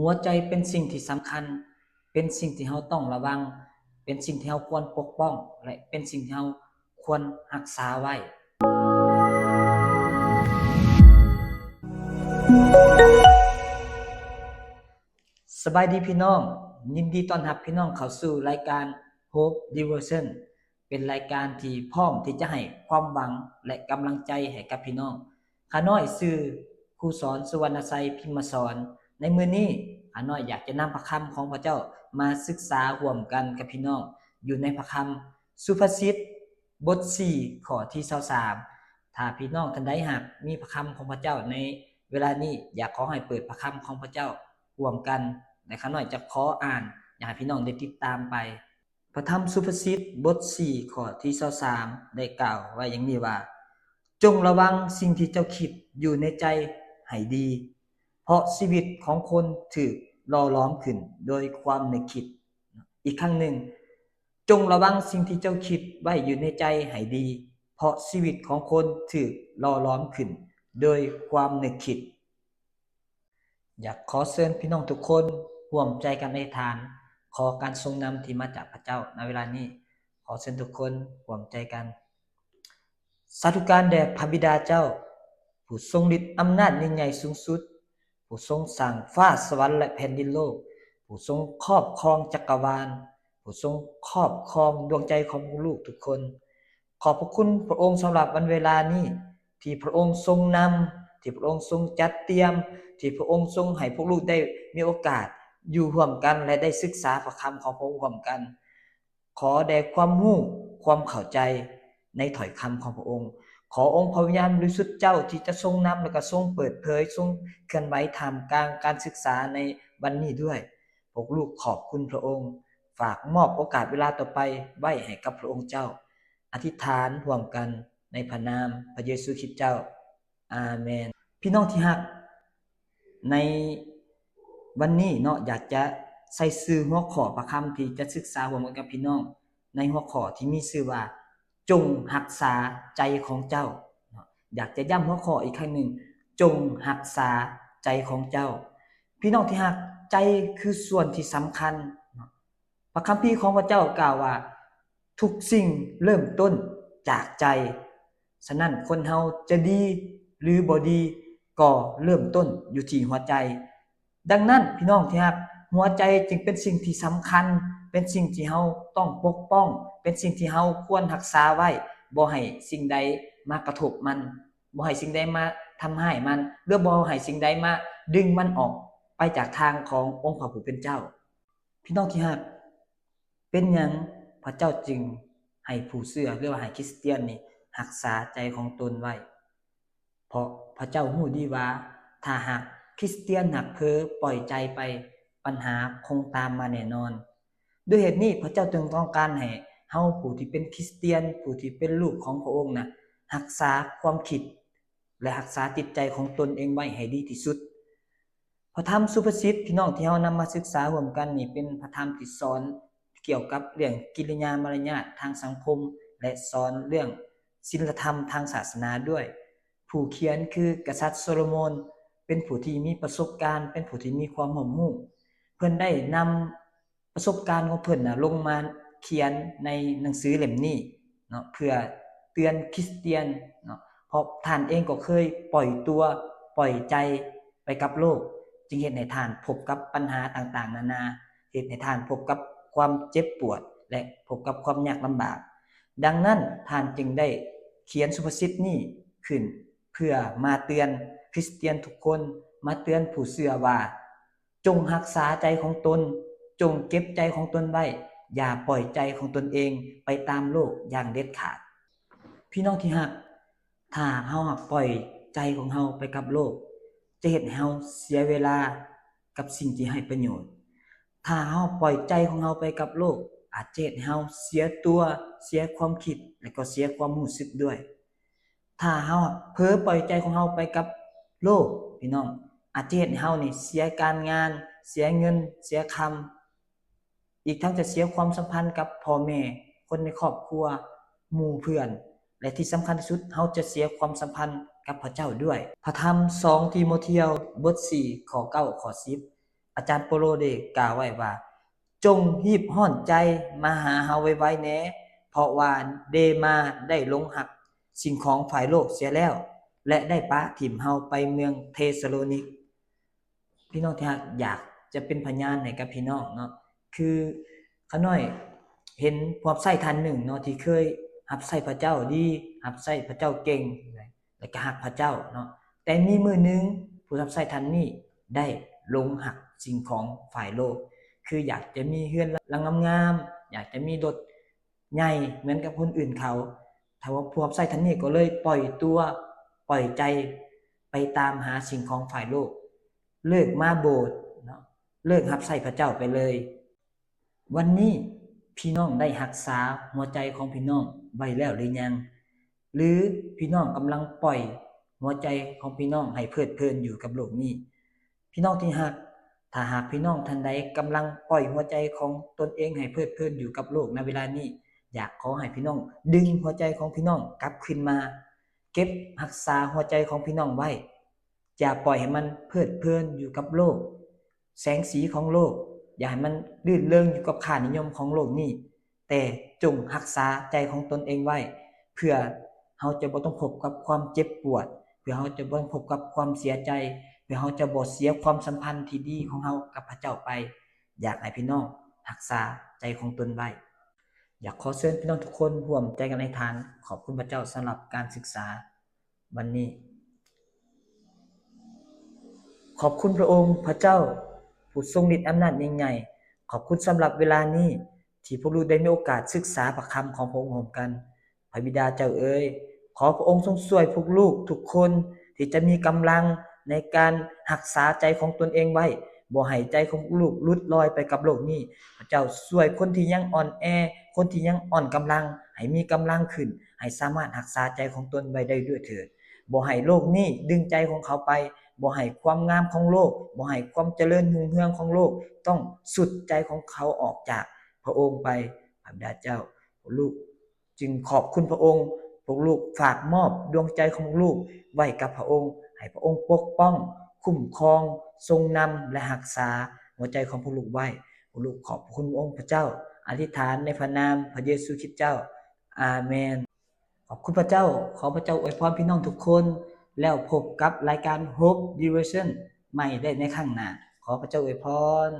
ຫົວໃຈເປັນສິ່ງທີ່ສຳຄັນ, ເປັນສິ່ງທີ່ເຮົາຕ້ອງລະວັງ, ເປັນສິ່ງທີ່ເຮົາຄວນປົກປ້ອງ ແລະ ເປັນສິ່ງທີ່ເຮົາຄວນຮັກສາໄວ້. ສະບາຍດີພີ່ນ້ອງ, ຍິນດີຕ້ອນຮັບພີ່ນ້ອງເຂົ້າສູ່ລາຍການ Hope Devotion ເປັນລາຍການທີ່ພ້ອມທີ່ຈະໃຫ້ຄວາມຫວັງ ແລະ ກຳລັງໃຈໃຫ້ກັບພີ່ນ້ອງ. ຂ້ານ້ອຍຊື່ ຄູສອນ ສຸວັນນະໄຊ ພິມມະສອນ. ໃນມື້ນີ້ ຂ້ານ້ອຍຢາກຈະນຳພະຄຳຂອງພະເຈົ້າມາສຶກສາຮ່ວມກັນກັບພີ່ນ້ອງ ຢູ່ໃນພະຄຳສຸພາສິດ ບົດສີ່ ຂໍ້ທີຊາວສາມ. ຖ້າພີ່ນ້ອງທ່ານໃດຫາກມີພະຄຳຂອງພະເຈົ້າໃນເວລານີ້, ຢາກຂໍໃຫ້ເປີດພະຄຳຂອງພະເຈົ້າຮ່ວມກັນ ແລະ ຂ້ານ້ອຍຈະຂໍອ່ານ ຢາກໃຫ້ພີ່ນ້ອງໄດ້ຕິດຕາມໄປ. ພະທຳສຸພາສິດ ບົດສີ່ ຂໍ້ທີຊາວສາມ ໄດ້ກ່າວໄວ້ຢ່າງນີ້ວ່າ, ຈົ່ງລະວັງສິ່ງທີ່ເຈົ້າຄິດຢູ່ໃນໃຈໃຫ້ດີ, ເພາະຊີວິດຂອງຄົນຖືກຫຼໍ່ຫຼອມຂຶ້ນໂດຍຄວາມນຶກຄິດ. ອີກຄັ້ງໜຶ່ງ, ຈົ່ງລະວັງສິ່ງທີ່ເຈົ້າຄິດໄວ້ຢູ່ໃນໃຈໃຫ້ດີ, ເພາະຊີວິດຂອງຄົນຖືກຫຼໍ່ຫຼອມຂຶ້ນໂດຍຄວາມນຶກຄິດ. ຢາກຂໍເຊີນພີ່ນ້ອງທຸກຄົນຮ່ວມໃຈກັນອະທິຖານ ຂໍການຊົງນຳທີ່ມາຈາກພະເຈົ້າໃນເວລານີ້. ຂໍເຊີນທຸກຄົນຮ່ວມໃຈກັນ. ສາທຸການແດ່ພະບິດາເຈົ້າ, ຜູ້ຊົງລິດອຳນາດຍິ່ງໃຫຍ່ສູງສຸດ, ຜູ້ຊົງສ້າງຟ້າສະຫວັນ ແລະ ແຜ່ນດິນໂລກ, ຜູ້ຊົງຄອບຄອງຈັກກະວານ, ຜູ້ຊົງຄອບຄອງດວງໃຈຂອງພວກລູກທຸກຄົນ. ຂອບພະຄຸນພະອົງສຳລັບວັນເວລານີ້ ທີ່ພະອົງຊົງນຳ, ທີ່ພະອົງຊົງຈັດຕຽມ, ທີ່ພະອົງຊົງໃຫ້ພວກລູກໄດ້ມີໂອກາດຢູ່ຮ່ວມກັນ ແລະ ໄດ້ສຶກສາພະຄຳຂອງພະອົງຮ່ວມກັນ. ຂໍແດ່ຄວາມຮູ້, ຄວາມເຂົ້າໃຈໃນຖ້ອຍຄຳຂອງພະອົງ. ຂໍອົງພະວິນຍານບໍລິສຸດເຈົ້າທີ່ຈະຊົງນຳ ແລະ ກໍຊົງເປີດເຜີຍ, ຊົງເຄື່ອນໄຫວທ່າມກາງການສຶກສາໃນວັນນີ້ດ້ວຍ. ພວກລູກຂອບຄຸນພະອົງ, ຝາກມອບໂອກາດເວລາຕໍ່ໄປໄວ້ໃຫ້ກັບພະອົງເຈົ້າ. ອະທິຖານຮ່ວມກັນໃນພະນາມພະເຢຊູຄຣິດເຈົ້າ. ອາເມນ. ພີ່ນ້ອງທີ່ຮັກ, ໃນວັນນີ້ເນາະ, ຢາກຈະໃສ່ຊື່ຫົວຂໍ້ພະຄຳທີ່ຈະສຶກສາຮ່ວມກັນກັບພີ່ນ້ອງ ໃນຫົວຂໍ້ທີ່ມີຊື່ວ່າ ຈົ່ງຮັກສາໃຈຂອງເຈົ້າເນາະ. ຢາກຈະຢ້ຳຫົວຂໍ້ອີກຄັ້ງໜຶ່ງ, ຈົ່ງຮັກສາໃຈຂອງເຈົ້າ. ພີ່ນ້ອງທີ່ຮັກ, ໃຈຄືສ່ວນທີ່ສຳຄັນເນາະ. ພະຄຳພີຂອງພະເຈົ້າກ່າວວ່າ ທຸກສິ່ງເລີ່ມຕົ້ນຈາກໃຈ. ສະນັ້ນ ຄົນເຮົາຈະດີ ຫຼື ບໍ່ດີ ກໍເລີ່ມຕົ້ນຢູ່ທີ່ຫົວໃຈ. ດັ່ງນັ້ນ ພີ່ນ້ອງທີ່ຮັກ, ຫົວໃຈຈຶ່ງເປັນສິ່ງທີ່ສຳຄັນ, ເປັນສິ່ງທີ່ເຮົາຕ້ອງປົກປ້ອງ, ເປັນສິ່ງທີ່ເຮົາຄວນຮັກສາໄວ້, ບໍ່ໃຫ້ສິ່ງໃດມາກະທົບມັນ, ບໍ່ໃຫ້ສິ່ງໃດມາທຳຮ້າຍມັນ ຫຼື ບໍ່ໃຫ້ສິ່ງໃດມາດຶງມັນອອກໄປຈາກທາງຂອງອົງພະຜູ້ເປັນເຈົ້າ. ພີ່ນ້ອງທີ່ຮັກ, ເປັນຫຍັງພະເຈົ້າຈຶ່ງໃຫ້ຜູ້ເຊື່ອ ຫຼືວ່າໃຫ້ຄຣິສຕຽນນີ້ຮັກສາໃຈຂອງຕົນໄວ້? ເພາະພະເຈົ້າຮູ້ດີວ່າ ຖ້າຫາກຄຣິສຕຽນຫາກເຜີປ່ອຍໃຈໄປ, ບັນຫາຄົງຕາມມາແນ່ນອນ. ດ້ວຍເຫດນີ້ ພະເຈົ້າຈຶ່ງຕ້ອງການໃຫ້ເຮົາຜູ້ທີ່ເປັນຄຣິສຕຽນ, ຜູ້ທີ່ເປັນລູກຂອງພະອົງນະ, ຮັກສາຄວາມຄິດ ແລະ ຮັກສາຈິດໃຈຂອງຕົນເອງໄວ້ໃຫ້ດີທີ່ສຸດ. ພະທຳສຸພາສິດ ພີ່ນ້ອງ ທີ່ເຮົານຳມາສຶກສາຮ່ວມກັນນີ້ ເປັນພະທຳທີ່ສອນກ່ຽວກັບເລື່ອງກິລິຍາມາລະຍາດທາງສັງຄົມ ແລະ ສອນເລື່ອງສິນລະທຳທາງສາສະໜາດ້ວຍ. ຜູ້ຂຽນຄືກະສັດໂຊໂລໂມນ ເປັນຜູ້ທີ່ມີປະສົບການ, ເປັນຜູ້ທີ່ມີຄວາມຮອບຮູ້. ເພິ່ນໄດ້ນຳ ປະສົບການຂອງເພິ່ນນະ ລົງມາຂຽນໃນໜັງສືເຫຼັ້ມນີ້ເນາະ ເພື່ອເຕືອນຄຣິສຕຽນເນາະ, ເພາະທ່ານເອງກໍເຄີຍປ່ອຍຕົວ, ປ່ອຍໃຈໄປກັບໂລກ, ຈຶ່ງເຮັດໃຫ້ທ່ານພົບກັບບັນຫາຕ່າງໆນານາ, ເຮັດໃຫ້ທ່ານພົບກັບຄວາມເຈັບປວດ ແລະ ພົບກັບຄວາມຍາກລຳບາກ. ດັ່ງນັ້ນ ທ່ານຈຶ່ງໄດ້ຂຽນສຸພາສິດນີ້ຂຶ້ນ ເພື່ອມາເຕືອນຄຣິສຕຽນທຸກຄົນ, ມາເຕືອນຜູ້ເຊື່ອວ່າ ຈົ່ງຮັກສາໃຈຂອງຕົນ, ຈົ່ງເກັບໃຈຂອງຕົນໄວ້, ຢ່າປ່ອຍໃຈຂອງຕົນເອງໄປຕາມໂລກຢ່າງເດັດຂາດ. ພີ່ນ້ອງທີ່ຮັກ, ຖ້າເຮົາຫາກປ່ອຍໃຈຂອງເຮົາໄປກັບໂລກ, ຈະເຮັດໃຫ້ເຮົາເສຍເວລາກັບສິ່ງທີ່ໄຮ້ປະໂຫຍດ. ຖ້າເຮົາປ່ອຍໃຈຂອງເຮົາໄປກັບໂລກ, ອາດຈະເຮັດໃຫ້ເຮົາເສຍຕົວ, ເສຍຄວາມຄິດ ແລະ ກໍເສຍຄວາມຮູ້ສຶກດ້ວຍ. ຖ້າເຮົາເຜີປ່ອຍໃຈຂອງເຮົາໄປກັບໂລກ, ພີ່ນ້ອງ, ອາດຈະເຮັດໃຫ້ເຮົານີ້ເສຍການງານ, ເສຍເງິນ, ເສຍຄຳ, ອີກທັງຈະເສຍຄວາມສຳພັນກັບພໍ່ແມ່, ຄົນໃນຄອບຄົວ, ໝູ່ເພື່ອນ ແລະ ທີ່ສຳຄັນທີ່ສຸດ, ເຮົາຈະເສຍຄວາມສຳພັນກັບພະເຈົ້າດ້ວຍ. ພະທຳສອງຕີໂມທຽວ ບົດສີ່ ຂໍ້ເກົ້າ ຂໍ້ສິບ ອາຈານເປົາໂລໄດ້ກ່າວໄວ້ວ່າ, ຈົ່ງຮີບຮ້ອນໃຈມາຫາເຮົາໄວໆແດ່, ເພາະວ່າເດມາໄດ້ຫຼົງຮັກສິ່ງຂອງຝ່າຍໂລກເສຍແລ້ວ ແລະ ໄດ້ປະຖິ້ມເຮົາໄປເມືອງເທສະໂລນິກ. ພີ່ນ້ອງທີ່ຮັກ, ຢາກຈະເປັນພະຍານໃຫ້ກັບພີ່ນ້ອງເນາະ, ຄືຂ້ານ້ອຍເຫັນຜູ້ຮັບໃຊ້ທ່ານໜຶ່ງເນາະ ທີ່ເຄີຍຮັບໃຊ້ພະເຈົ້າດີ, ຮັບໃຊ້ພະເຈົ້າເກັ່ງ ແລະ ກໍຮັກພະເຈົ້າເນາະ, ແຕ່ມີມື້ໜຶ່ງຜູ້ຮັບໃຊ້ທ່ານນີ້ໄດ້ຫຼົງຮັກສິ່ງຂອງຝ່າຍໂລກ, ຄືຢາກຈະມີເຮືອນຫຼັງງາມໆ, ຢາກຈະມີລົດໃຫຍ່ເໝືອນກັບຄົນອື່ນເຂົາ. ຖ້າວ່າຜູ້ຮັບໃຊ້ທ່ານນີ້ກໍເລີຍປ່ອຍຕົວ, ປ່ອຍໃຈໄປຕາມຫາສິ່ງຂອງຝ່າຍໂລກ, ເລີກມາໂບດເນາະ, ເລີກຮັບໃຊ້ພະເຈົ້າໄປເລີຍ. ວັນນີ້ພີ່ນ້ອງໄດ້ຮັກສາຫົວໃຈຂອງພີ່ນ້ອງໄວ້ແລ້ວຫຼືຍັງ? ຫຼືພີ່ນ້ອງກຳລັງປ່ອຍຫົວໃຈຂອງພີ່ນ້ອງໃຫ້ເພີດເພີນຢູ່ກັບໂລກນີ້? ພີ່ນ້ອງທີ່ຮັກ, ຖ້າຫາກພີ່ນ້ອງທ່ານໃດກຳລັງປ່ອຍຫົວໃຈຂອງຕົນເອງໃຫ້ເພີດເພີນຢູ່ກັບໂລກໃນເວລານີ້, ຢາກຂໍໃຫ້ພີ່ນ້ອງດຶງຫົວໃຈຂອງພີ່ນ້ອງກັບຄືນມາ, ເກັບຮັກສາຫົວໃຈຂອງພີ່ນ້ອງໄວ້. ຢ່າປ່ອຍໃຫ້ມັນເພີດເພີນຢູ່ກັບໂລກ, ແສງສີຂອງໂລກ, ຢ່າໃຫ້ມັນລື່ນເລີງຢູ່ກັບຄ່ານິຍົມຂອງໂລກນີ້, ແຕ່ຈົ່ງຮັກສາໃຈຂອງຕົນເອງໄວ້, ເພື່ອເຮົາຈະບໍ່ຕ້ອງພົບກັບຄວາມເຈັບປວດ, ເພື່ອເຮົາຈະບໍ່ຕ້ອງພົບກັບຄວາມເສຍໃຈ, ເພື່ອເຮົາຈະບໍ່ເສຍຄວາມສຳພັນທີ່ດີຂອງເຮົາກັບພະເຈົ້າໄປ. ຢາກໃຫ້ພີ່ນ້ອງຮັກສາໃຈຂອງຕົນໄວ້. ຢາກຂໍເຊີນພີ່ນ້ອງທຸກຄົນຮ່ວມໃຈກັນອະທິຖານ. ຂອບຄຸນພະເຈົ້າສຳລັບການສຶກສາວັນນີ້. ຂອບຄຸນພະອົງພະເຈົ້າ ຜູ້ຊົງລິດອຳນາດຍິ່ງໃຫຍ່. ຂອບຄຸນສຳລັບເວລານີ້ ທີ່ພວກລູກໄດ້ມີໂອກາດສຶກສາພະຄຳຂອງພະອົງຮ່ວມກັນ. ພະບິດາເຈົ້າເອີຍ, ຂໍພະອົງຊົງຊ່ວຍພວກລູກທຸກຄົນ ທີ່ຈະມີກຳລັງໃນການຮັກສາໃຈຂອງຕົນເອງໄວ້, ບໍ່ໃຫ້ໃຈຂອງພວກລູກຫຼຸດລອຍໄປກັບໂລກນີ້. ພະເຈົ້າຊ່ວຍຄົນທີ່ຍັງອ່ອນແອ, ຄົນທີ່ຍັງອ່ອນກຳລັງ, ໃຫ້ມີກຳລັງຂຶ້ນ, ໃຫ້ສາມາດຮັກສາໃຈຂອງຕົນໄວ້ໄດ້ດ້ວຍເຖີດ. ບໍ່ໃຫ້ໂລກນີ້ດຶງໃຈຂອງເຂົາໄປ, ບໍ່ໃຫ້ຄວາມງາມຂອງໂລກ, ບໍ່ໃຫ້ຄວາມຈະເລີນຮຸ່ງເຮືອງຂອງໂລກ ຕ້ອງຊຸດໃຈຂອງເຂົາອອກຈາກພະອົງໄປ. ພະບິດາເຈົ້າ, ພວກລູກ ຈຶ່ງຂອບຄຸນພະອົງ. ພວກລູກຝາກມອບດວງໃຈຂອງພວກລູກໄວ້ກັບພະອົງ, ໃຫ້ພະອົງປົກປ້ອງ, ຄຸ້ມຄອງ, ຊົງນຳ ແລະ ຮັກສາຫົວໃຈຂອງພວກລູກໄວ້. ພວກລູກຂອບພະຄຸນອົງພະເຈົ້າ, ອະທິຖານໃນພະນາມພະເຢຊູຄຣິດເຈົ້າ. ອາເມນ. ຂອບຄຸນພະເຈົ້າ. ຂໍພະເຈົ້າອວຍພອນພີ່ນ້ອງທຸກຄົນ, ແລ້ວພົບກັບລາຍການ Hope Devotion ໃໝ່ໄດ້ໃນຄັ້ງໜ້າ. ຂໍພະເຈົ້າອວຍພອນ.